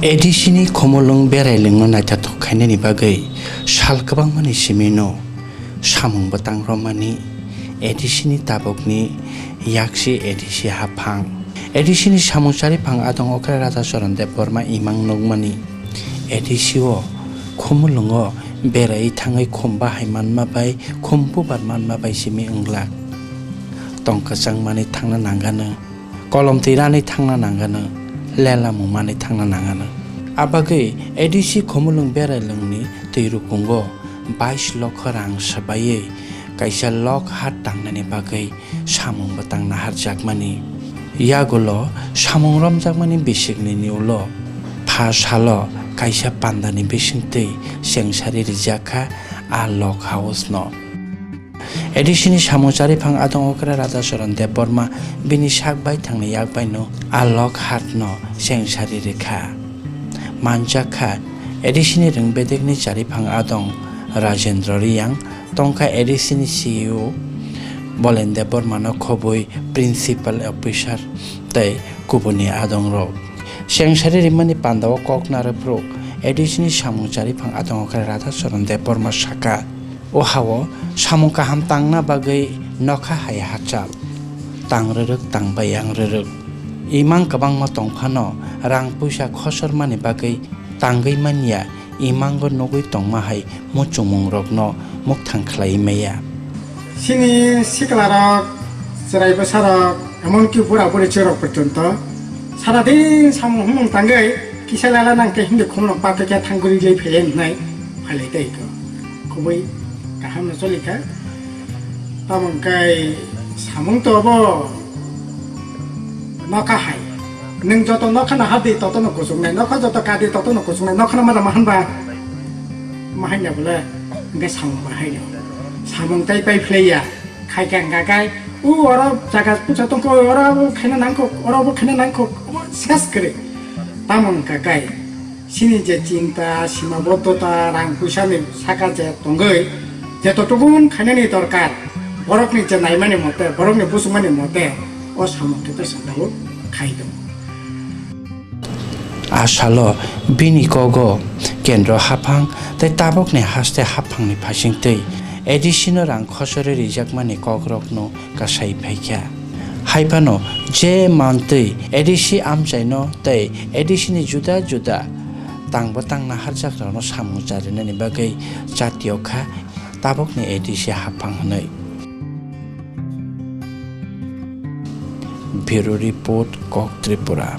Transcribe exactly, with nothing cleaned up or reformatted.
A D C ni khumulwng berailwngno naithothok khainani bagwi sal kwbangmani simino samung bwtang romani A D C ni tabukni yaksi A D C haphang. A D C ni samung chariphang adong okra Radhacharan Debbarma imang nukmani A D C o khumulwngo beraiwi thangwi khum bahai manma bai khum bubar manma bai simi wnglak. Tong kwchang manwi thangna nangano. Kolom twi ranwi thangna nangano, lela mung manwi thangna nangano. Abagwi A D C khumulwng berailwngni twi rukungo bais lokho rang swbaiwi kaisa lok hat tangnani bagwi samung bwtang naharjakmani. Yagulo samung romjakmani bisiknini ulo pha salo kaisa pandani bisingtwi chengsari rijakkha a lok house no. A D C ni samung chariphang adong okra Radhacharan Debbarma bini sak baithangni yak baino a lok hatno chengsari rikha. Manjakha A D C ni rwng bedekni chariphang adong Rajendra Riyang tongkha A D C ni C E O Bolen Debbarmano khobwi principal officer tei kubuni adongrok. Chengsari rimani pandao kok narwkrok A D C ni samung chariphang adong okra Radhacharan Debbarma saka. O ha-o samung kaham tangna bagwi nokha hai hachal. Tang rwrwk, tang bai yang rwrwk. Imang kwbangma tong phano rang puisa khosormani bagwi tangwi manya, imango nugwi tongma hai muchungmungrokno mukthang khlaiwi maya. Chini siklarok, chwrai bwsarok, emonki bura buri chwrok porjonto sara din samung humung tangwi kisa lela nang khe hindi khumno pakhe khe thangwi rilai phaiya hinwi phailai tei kho. Kubui kaham no choli kha. Tamo hwnkhe samung to bo nokha hai. Nwng joto nokha no hap di, toto no kuchuk nai. Nokha joto ka di, toto no kuchuk nai. Nokha no ma da ma han ba? Ma hai na bole. Hwnkhe samung ba hai no. Samung tai pai phlai ya. Khai khe hwnkha khe, u oro jaga pusa tong kho, oro bo khaina nang kho, oro bo khaina nang kho, obo ses kwrwi. Tamo hwnkha khe, chini je chinta, sima boddhota, rang puisa ni saka je tongwi, jeto tukun khainani dorkar, borokni je naimani mote, borokni busumani mote, o samung khe to saka o khai tongo. A salo bini kogo kendro haphang tei tabukni haste haphangni phaisingtwi A D C no rang khosori rijakmani kokrokno kasai phaikha. Haiphano je mantwi A D C amchaino tei A D C ni juda juda tangbo tang naharjakrokno samung charinani bagwi chatio kha tabukni A D C haphang hwnwi. Bureau Report, Kok Tripura.